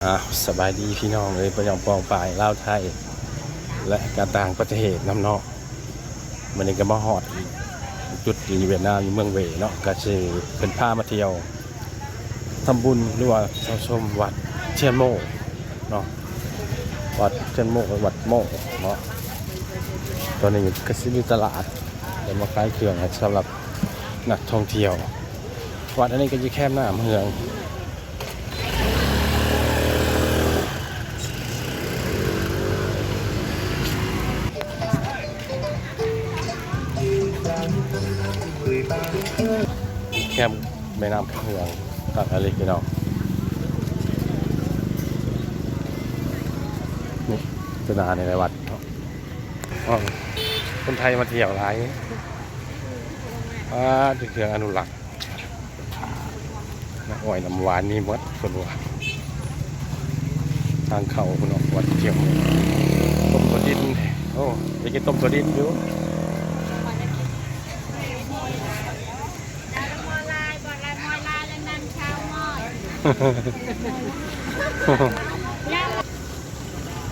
ອ່າ ສະບາຍດີພີ່ນ້ອງເອີຍ ພີ່ນ້ອງປ້ອງປາຍລາວໄທ ແລະ ກະຕ່າງປະເທດນຳເນາະ. ມື້ນີ້ກະມາຮອດອີກຈຸດຢູ່ຫວຽດນາມ ຢູ່ເມືອງເຫວເນາະ ກະຊິເພິ່ນພາມາທ່ຽວທຳບຸນ ຫຼືວ່າເຂົ້າຊົມວັດທຽນໂມເນາະ ວັດທຽນໂມ ວັດໂມເນາະ. ຕອນນີ້ກະຊິມີຕະຫຼາດ ເພິ່ນມາຂາຍເຄື່ອງໃຫ້ສຳລັບນັກທ່ອງທ່ຽວ. ວັດອັນນີ້ກະຢູ່ແຄມນ້ຳເຮືອງ. ແຄມແມ່ນ້ຳເຮືອງ ຄັກອີ່ຫຼີພີ່ນ້ອງ. ນີ້ ຕົວໜ້ານີ້ແຫຼະວັດເນາະ. ອ້າວ ຄົນໄທມາທ່ຽວຫຼາຍ. ອ່າ ເປັນເຄື່ອງອະນຸລັກ. ນ້ຳອ້ອຍນ້ຳຫວານມີໝົດເພິ່ນວ່າ. ທາງເຂົ້າພຸ້ນເນາະ ວັດທຽມໂມ. ຕົ້ມຖົ່ວດິນ ໂອ້ ຢາກກິນຕົ້ມຖົ່ວດິນຢູ່.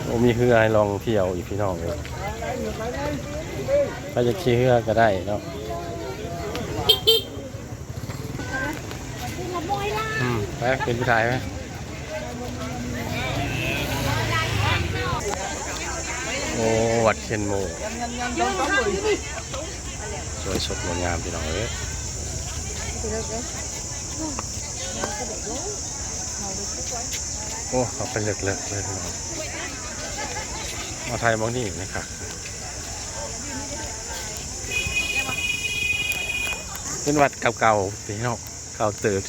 ໂອ້ ມີເຮືອໃຫ້ລ່ອງທ່ຽວອີກພີ່ນ້ອງເອີຍ. ໃຜຢາກຂີ່ເຮືອກະໄດ້ເນາະ. ອືມ ໄປ ເປັນຜູ້ຖ່າຍໄປ. ໂອ້ ວັດທຽນໂມ ສວຍສົດງົດງາມພີ່ນ້ອງເອີຍ. ໂອ້ ເຂົ້າໄປເລິກໆເລີຍພີ່ນ້ອງ. ມາຖ່າຍໝ່ອງນີ້ນະຄັບ. ເປັນວັດເກົ່າໆ ພີ່ນ້ອງ ເກົ່າເຕີບ.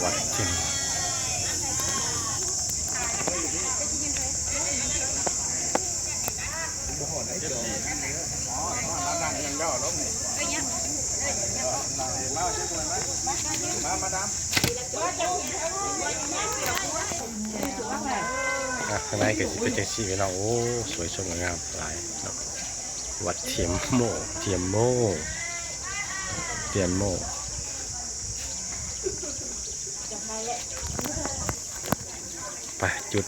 ວັດທຽນ ອ່ະ ຂ້າງໃນກະຊິເປັນຈັ່ງຊີ້ພີ່ນ້ອງ. ໂອ້ ສວຍສົດງົດງາມຫຼາຍເນາະ. ວັດທຽມໂມ ທຽມໂມ ທຽມໂມ. ໄປ ຈຸດ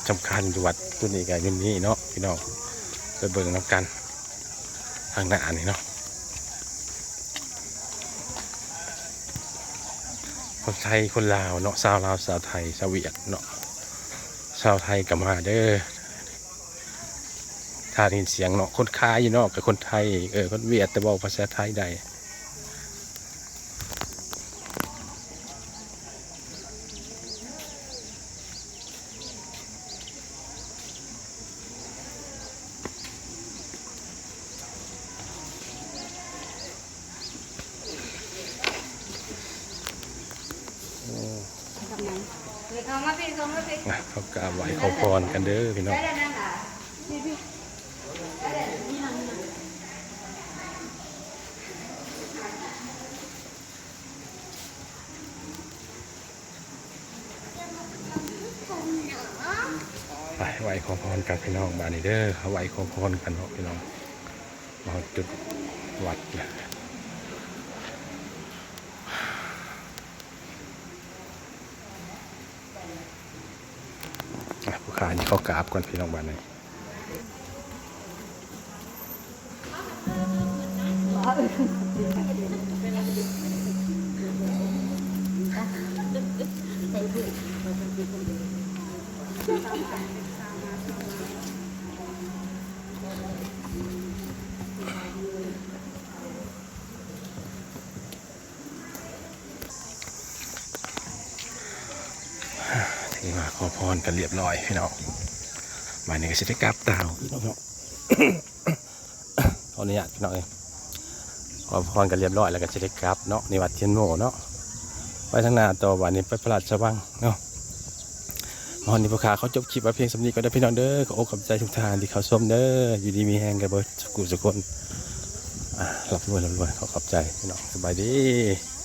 ສຳຄັນຢູ່ວັດຈຸດນີ້ກະຢູ່ນີ້ເນາະພີ່ນ້ອງ. ໄປເບິ່ງນຳກັນ ທາງໜ້ານີ້ເນາະ. ຄົນໄທຄົນລາວເນາະ ຊາວລາວ ຊາວໄທ ຊາວຫວຽດເນາະ. ຊາວໄທກະມາເດີ. ຖ້າໄດ້ຍິນສຽງເນາະ ຄົນຂາຍຢູ່ເນາະກະຄົນໄທ ເອີ ຄົນຫວຽດ ແຕ່ເວົ້າພາສາໄທໄດ້. ໂອ້ ເຂົ້າມາພີ້ ເຂົ້າມາພີ້ ອ່ະ ເຮົາກາບໄຫວ້ຂໍພອນກັນເດີພີ່ນ້ອງ. ໄປໄຫວ້ຂໍພອນກັນພີ່ນ້ອງ ບາດນີ້ເດີ ໄຫວ້ຂໍພອນກັນເນາະພີ່ນ້ອງ. ມາຮອດຈຸດວັດແລ້ວ ອ່ະ ຜູ້ຂ້ານີ້ເຂົ້າກາບກ່ອນພີ່ນ້ອງ ບາດນີ້. ຖືວ່າຂໍພອນກັນລຽບລ້ອຍພີ່ນ້ອງ ບາດນີ້ກະຊິໄດ້ກັບຕາວພີ່ນ້ອງເນາະ. ຂໍອະນຸຍາດພີ່ນ້ອງເອີຍ ຂໍພອນກັນລຽບລ້ອຍແລ້ວກະຊິໄດ້ກັບເນາະ. ນີ້ວັດທຽນໂມເນາະ ໄປທາງໜ້າຕໍ່ ບາດນີ້ໄປພະລາຊະວັງເນາະ. ມາຮອດນີ້ພວກຂ້າຂໍຈົບຄລິບໄວ້ພຽງສ່ຳນີ້ກ່ອນເດີພີ່ນ້ອງເດີ. ຂໍຂອບໃຈທຸກທ່ານທີ່ເຂົ້າຊົມເດີ ຢູ່ດີມີແຮງກັນເບິດສູ່ຜູ້ສູ່ຄົນ. ອ່າ ລ່ຳລວຍ ລ່ຳລວຍ ຂໍຂອບໃຈພີ່ນ້ອງ ສະບາຍດີ.